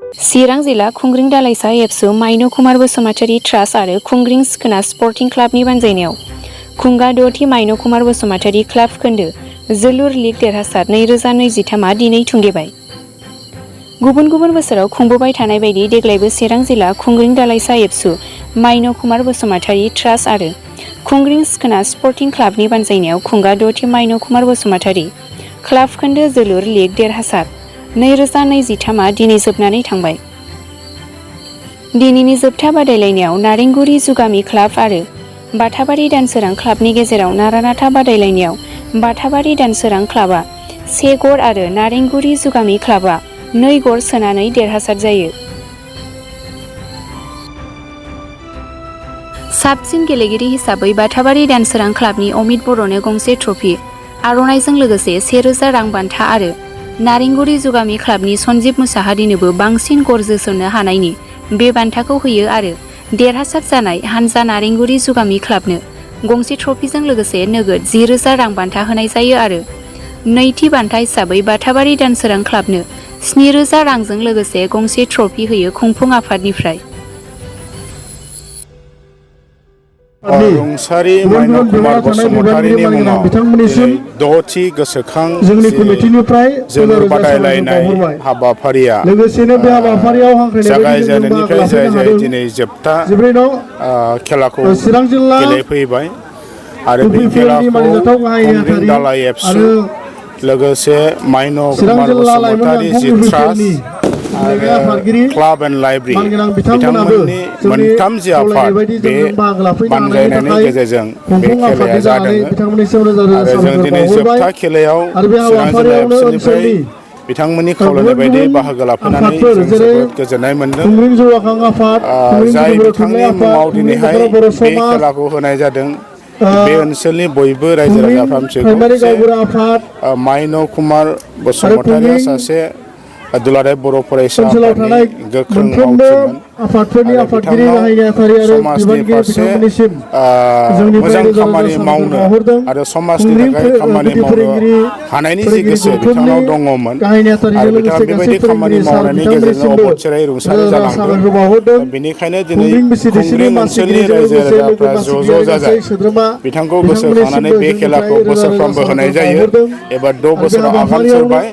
चिरां जिल्ला खुंग्रिं दालाइसा एबसु माइनो कुमार बसुमतारी ट्रास्ट आरो खुंग्रिं सिखोना स्पर्टिं क्लाबनि बानजायनायाव खुंगा द'थि माइनो कुमार बसुमतारी क्लाब खोन्दो जोलुर लीग देरहासार 2023 दिनै थुंगेबाय। गुबुन गुबुन बोसोराव खुंबोबाय थानाय बायदि देग्लायबो चिरां जिल्ला खुंग्रिं दालाइसा एबसु माइनो कुमार बसुमतारी ट्रास्ट आरो खुंग्रिं सिखोना स्पर्टिं क्लाबनि बानजायनायाव खुंगा द'थि माइनो कुमार बसुमतारी क्लाब खोन्दो जोलुर लीग देरहासार 2023 दिनै जोबनानै थांबाय। दिनैनि जोबथा बादायलायनायाव नारेंगुरी जुगामि क्लाब आरो बाथाबारि दानसोरां क्लाबनि गेजेराव नारानाथा बादायलायनायाव बाथाबारि दानसोरां क्लाबा 1 गर आरो नारेंगुरी जुगामि क्लाबा 2 गर सोनानै देरहासार जायो। साबसिन गेलेगिरि हिसाबै बाथाबारि दानसोरां क्लाबनि अमित बर'नो गंसे ट्रफी आर'नाइजों लोगोसे 1000 रां बान्था आरो नारेंगुरी जुगामि क्लाबनि सन्जीब मुसाहारिनोबो बांसिन गर जोसननो हानायनि बे बान्थाखौ होयो आरो देरहासार जानाय हानजा नारेंगुरी जुगामि क्लाबनो गंसे ट्रफीजों लोगोसे नोगोद 10,000 रां बान्था होनाय जायो आरो नैथि बान्था हिसाबै बाथाबारि दानसोरां क्लाबनो 7,000 रांजों लोगोसे गंसे ट्रफी होयो खुंफुं आफादनिफ्राय। रुंसारि माइनो कुमार बसुमतारीनि मुङाव दिनै द'थि गोसोखां जोलुर बादायलायनाय हाबाफारिया जागायजेननायनिफ्राय जाय दिनै जोबथा खेलाखौ गेलेफैबाय आरो बे खेलाखौ खुंग्रिं दालाइ एबसु लोगोसे माइनो कुमार बसुमतारी जि ट्रास्ट क्लाब एन्ड लाइब्रेरि बिथांमोननि मोनथाम जि आफाद बे बानजायनायनि गेजेरजों बे खेलाया जादों आरो जों दिनै जोबथा खेलायाव चिरां जिल्ला एबसुनिफ्राय बिथांमोननि खावलायनाय बायदि बाहागो लाफैनानै जों जोबोद गोजोननाय मोन्दों। जाय बिथांनि मुङाव दिनैहाय बे खेलाखौ होनाय जादों बे ओनसोलनि बयबो रायजो राजाफ्रा मिथिगौ जे माइनो कुमार बसुमतारीया सासे दुलाराय बर' फरायसा आफादनि गोख्रों मावथिमोन आरो बिथांनाव समाजनि फारसे मोजां खामानि मावनो आरो समाजनि थाखाय खामानि मावनो हानायनि जि गोसो बिथांनाव दङमोन आरो बिथाङा बेबायदि खामानि मावनायनि गेजेरजों अबथिरायै रुंसारि जालांदों। बेनिखायनो दिनै खुंग्रिं ओनसोलनि रायजो राजाफ्रा ज' जाजाय बिथांखौ गोसोखांनानै बे खेलाखौ बोसोरफ्रोमबो होनाय जायो एबा 6 बोसोराव आगान सुरबाय।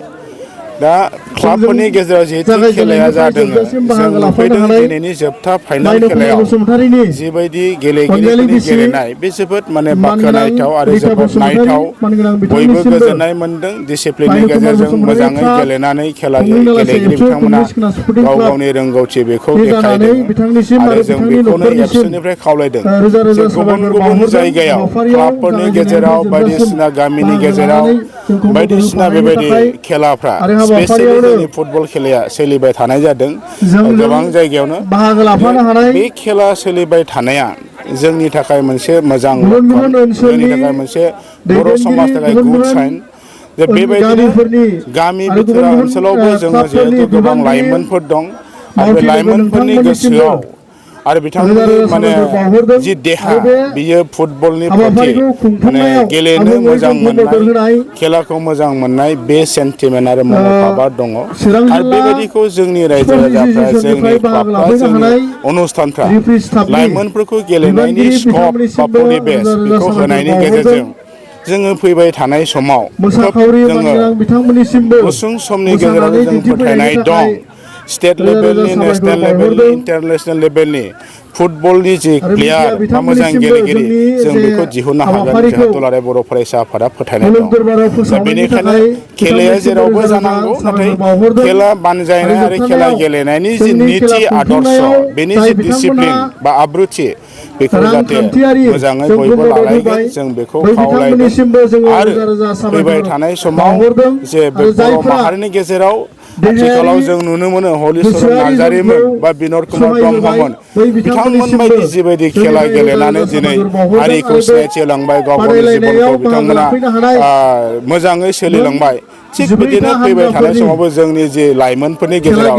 दा क्लाबफोरनि गेजेराव जिहेतु खेलाया जादों जों नुफैदों दिनैनि जोबथा फाइनाल खेलायाव जिबायदि गेलेगिरिफोरनि गेलेनाय बे जोबोद बाख्नायथाव आरो जोबोद नायथाव बयबो गोजोननाय मोनदों। डिसिप्लिननि गेजेरजों मोजाङै गेलेनानै खेला गेलेगिरि बिथांमोना गाव गावनि रोंगौथि बेखौ देखायदों आरो जों बेखौनो एबसुनिफ्राय खावलायदों जे गुबुन गुबुन जायगायाव क्लाबफोरनि गेजेराव बायदिसिना गामिनि गेजेराव बायदिसिना बेबायदि खेलाफ्रा स्पेसियेलि जोंनि फुटबल खेलाया सोलिबाय थानाय जादों गोबां जायगायावनो बे खेला सोलिबाय थानाया जोंनि थाखाय मोनसे मोजां जोंनि थाखाय मोनसे बर' समाजनि थाखाय गुड साइन जे बेबायदिनो गामि बिथोरा ओनसोलावबो जोङो जिहेतु गोबां लाइमोनफोर दं आरो बे लाइमोनफोरनि गोसोआव आरो बिथांमोननि जि देहा बियो फुटबलनि प्रति गेलेनो मोजां मोननाय खेलाखौ मोजां मोननाय बे सेन्टिमेन्ट आरो मन'भाबा दङ आरो बेबायदिखौ जोंनि रायजो राजाफ्रा जोंनि क्लाबफ्रा जोंनि अनुस्थानफ्रा लाइमोनफोरखौ गेलेनायनि स्कप बा परिबेस बेखौ होनायनि गेजेरजों जोङो फैबाय थानाय समाव खोब जोङो गुसुं समनि गेजेराव जों फोथायनाय दं स्टेट लेभेलनि नेसनेल लेभेलनि इन्टारनेसनेल लेभेलनि फुटबलनि जि प्लेयार बा मोजां गेलेगिरि जों बेखौ दिहुननो हागोन जोंहा दुलाराय बर' फरायसा आफादा फोथायनाय दं। दा बेनिखायनो खेलाया जेरावबो जानांगौ नाथाय खेला बानजायनाय आरो खेला गेलेनायनि जि नीति आदर्श बेनि जि डिसिप्लिन बा आब्रुथि बेखौ जाहाथे मोजाङै बयबो लालायगोन जों बेखौ खावलायदों आरो फैबाय थानाय समाव जे बे बर' माहारिनि गेजेराव आथिखालाव जों नुनो मोनो हलिचरन नार्जारिमोन बा बिन'द कुमार ब्रह्ममोन बिथांमोन बायदि जिबायदि खेला गेलेनानै दिनै हारिखौ सिनायथि होलांबाय गाव गावनि जिबनखौ बिथांमोना मोजाङै सोलिलांबाय थिग बिदिनो फैबाय थानाय समावबो जोंनि जि लाइमोनफोरनि गेजेराव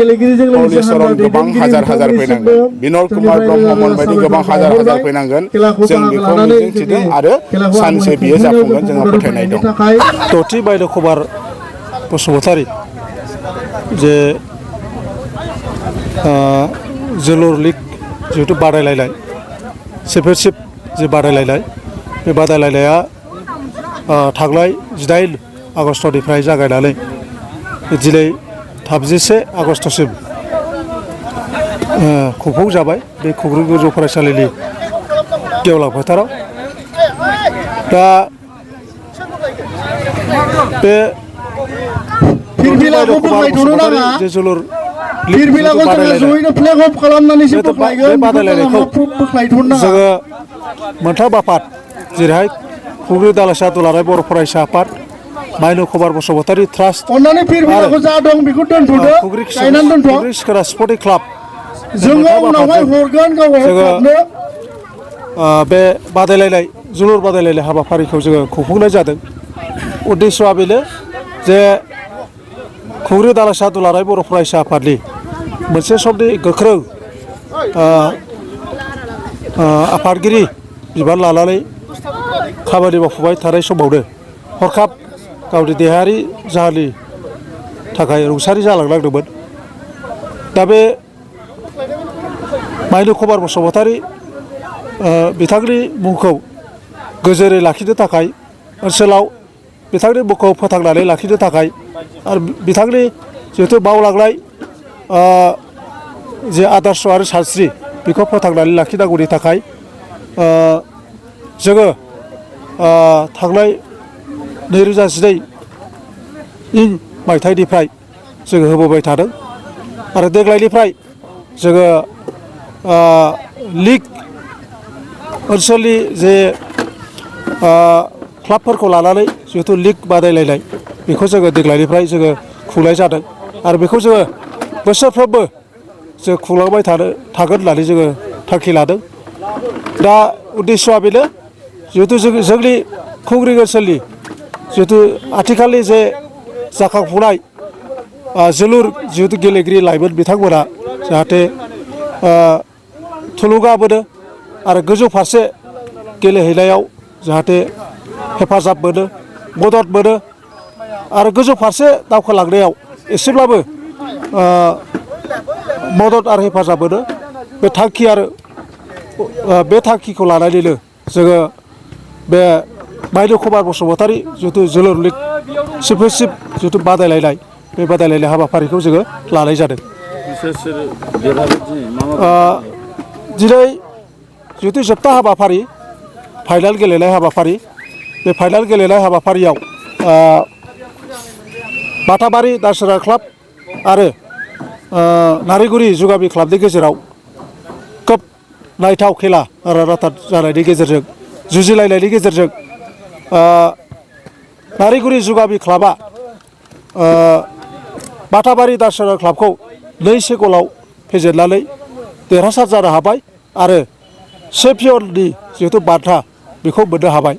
हलिचरन गोबां हाजार हाजार फैनांगोन बिन'द कुमार ब्रह्ममोन बायदि गोबां हाजार हाजार फैनांगोन जों बेखौ मिजिंथिदों आरो सानसे बियो जाफुंगोन जोंहा फोथायनाय दं। द'थि माइनो कुमार बसुमतारी जे जोलुर लिग जिहेतु बादायलायनाय चेम्पियनशिप जे बादायलायनाय बे बादायलायनाया थांनाय 18 आगस्टनिफ्राय जागायनानै दिनै 31 आगस्टसिम खुंफुंजाबाय बे खुंग्रिं गोजौ फरायसालिनि गेवलां फोथाराव दा बे जे जोलुर बादायलायनायखौ जोङो मोनथाम आफाद जेरैहाय खुंग्रिं दालाइसा दुलाराय बर' फरायसा आफाद माइनु कुमार बसुमतारी ट्रास्ट खुंग्रिं सिखोना स्पर्टिं क्लाब बे बादायलायनाय जोलुर बादायलायनाय हाबाफारिखौ जोङो खुंफुंनाय जादों उद्देश्यआ बेनो जे खुंग्रिं दालाइसा दुलाराय बर' फरायसा आफादनि मोनसे समनि गोख्रों आफादगिरि बिबान लानानै खामानि मावफुबाय थानाय समावनो हरखाब गावनि देहायारि जाहोननि थाखाय रुंसारि जालांनांदोंमोन दा बे माइनु कुमार बसुमतारी बिथांनि मुंखौ गोजोरै लाखिनो थाखाय ओनसोलाव बिथांनि मुंखौ फोथांनानै लाखिनो थाखाय आरो बिथांनि जिहेतु मावलांनाय जे आदर्श आरो सानस्रि बेखौ फोथांनानै लाखिनांगौनि थाखाय जोङो थांनाय 2012 मायथाइनिफ्राय जोङो होबोबाय थादों आरो देग्लायनिफ्राय जोङो लिग ओनसोलनि जे क्लाबफोरखौ लानानै जिहेतु लिग बादायलायनाय बेखौ जोङो देग्लायनिफ्राय जोङो खुंनाय जादों आरो बेखौ जोङो बोसोरफ्रोमबो जों खुंलांबाय थागोन होननानै जोङो थांखि लादों दा उद्देश्यआ बेनो जिहेतु जोंनि खुंग्रिं ओनसोलनि जिहेतु आथिखालनि जे जाखांफुनाय जोलुर जिहेतु गेलेगिरि लाइमोन बिथांमोना जाहाथे थुलुंगा मोनो आरो गोजौ फारसे गेलेहैनायाव जाहाथे हेफाजाब मोनो मदद मोनो आरो गोजौ फारसे दावखोलांनायाव एसेब्लाबो मदद आरो हेफाजाब मोनो बे थांखि आरो बे थांखिखौ लानानैनो जोङो बे माइनु कुमार बसुमतारी जिहेतु जोलुर लिग चेम्पियनशिप जिहेतु बादायलायनाय बे बादायलायनाय हाबाफारिखौ जोङो लानाय जादों दिनै जिहेतु जोबथा हाबाफारि फाइनाल गेलेनाय हाबाफारि बे फाइनाल गेलेनाय हाबाफारियाव बाटाबारि दारसोरा क्लाब आरो नारेंगुरि जुगामि क्लाबनि गेजेराव खोब नायथाव खेला राथार जानायनि गेजेरजों जुजिलायनायनि गेजेरजों नारेंगुरि जुगामि क्लाबा बाटाबारि दारसोरा क्लाबखौ 2 गलाव फेजेननानै देरहासार जानो हाबाय आरो चेम्पियननि जिहेतु बान्था बेखौ मोननो हाबाय